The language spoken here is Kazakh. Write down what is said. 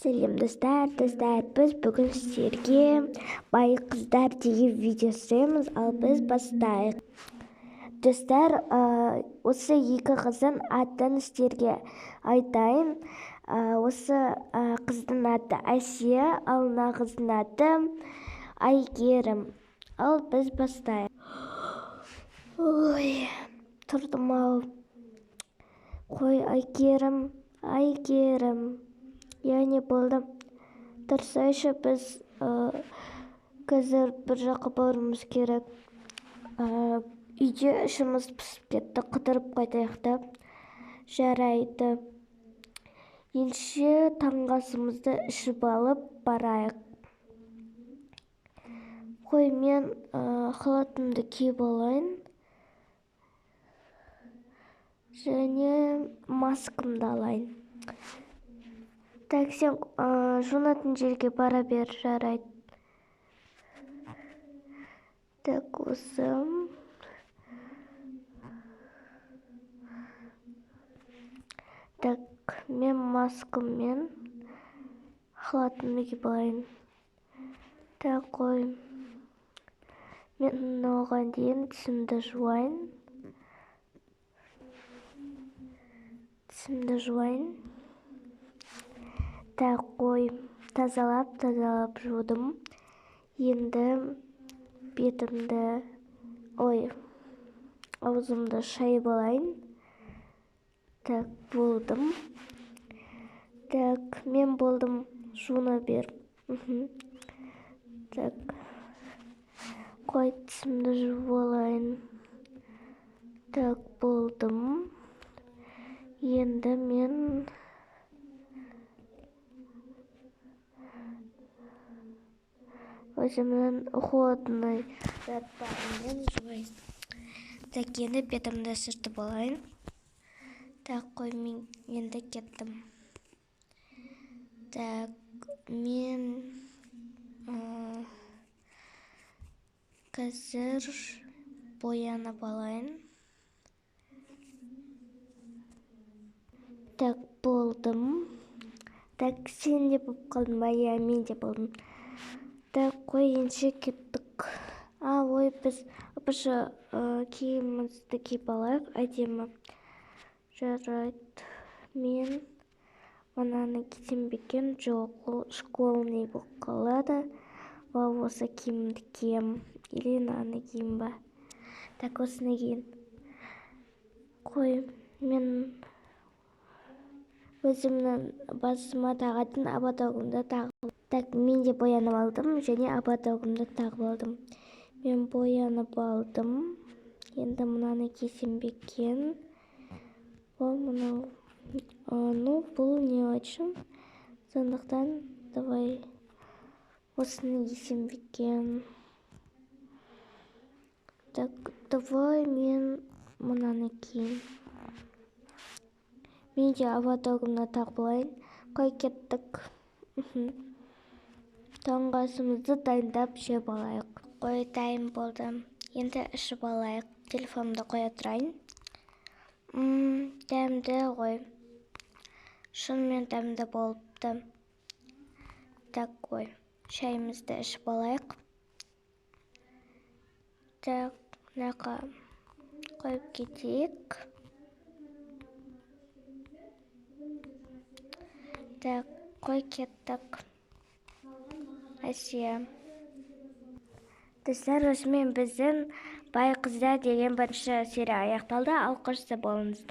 Сәлем, достар, достар, біз бүгін сіздерге «Бай қыздар» деген видео түсіреміз. Ал біз бастайық. Достар, осы екі қыздың атын сіздерге айтайын. Осы қыздың аты Әсия, ал мына қыздың аты Әйгерім. Ал біз бастайық. Ой, тұрдым ау. Қой, Әйгерім, Әйгерім. Я, не болды? Тұрсайшы, біз қазір бір жаққа баруымыз керек. Үйде ішіміз пісіп кетті, қыдырып қайтайық та. Жарайды. Ендеше таңғы асымызды ішіп алып барайық. Қой, мен халатымды киіп алайын. Және маскамды алайын. Так, сен жуынатын жерге бара бер, жарайды. Так, осы. Так, мен маскаммен халатымды киіп алайын. Так, қой. Мен оған дейін тісімді жуайын. Тісімді жуайын. Так, қой, тазалап, тазалап жудым. Енді бетімді, ой, аузымды шайып алайын. Так, болдым. Так, мен болдым, жуына бер. Так, қой, тісімді жуып алайын. Так, болдым. Енді мен өзімнің уходный заттарыммен жуайын. Так, енді бетімді сүртіп алайын. Так, қой, мен енді кеттім. Так, мен қазір боянып алайын. Так, болдым. Так, сен де болып қалдың ба? Иә, мен де болдым. Так, қой, ендеше кеттік. А, ой, біз апаша киімімізді киіп алайық, әдемі. Жарайды. Мен мынаны кисем бе екен? Жоқ, ол школьный болып қалады. Ал осы киімді киемін. Или мынаны киейін ба? Так, осыны киейін. Қой, мен өзімнің басыма тағатын ободогымды тағып. Так, мен де боянып алдым және ободогымды тағып алдым. Мен боянып алдым. Енді мынаны кисем бе екен? Ол мынау. Ну, бұл не очень. Сондықтан давай осыны кисем бе екен? Так, давай мен мынаны киейін. Мен де ободогымды тағып алайын. Қой, кеттік. Таңғы асымызды дайындап жеп алайық. Қой, дайын болды. Енді ішіп алайық. Телефонымды қоя тұрайын. Дәмді ғой. Шынымен дәмді болыпты. Так, қой. Шайымызды ішіп алайық. Так, мынақа қойып кетейік. Так, қой, кеттік. Әсия. Достар, осымен біздің «Бай қыздар» деген бірінші серия аяқталды. Ал қош болыңыздар.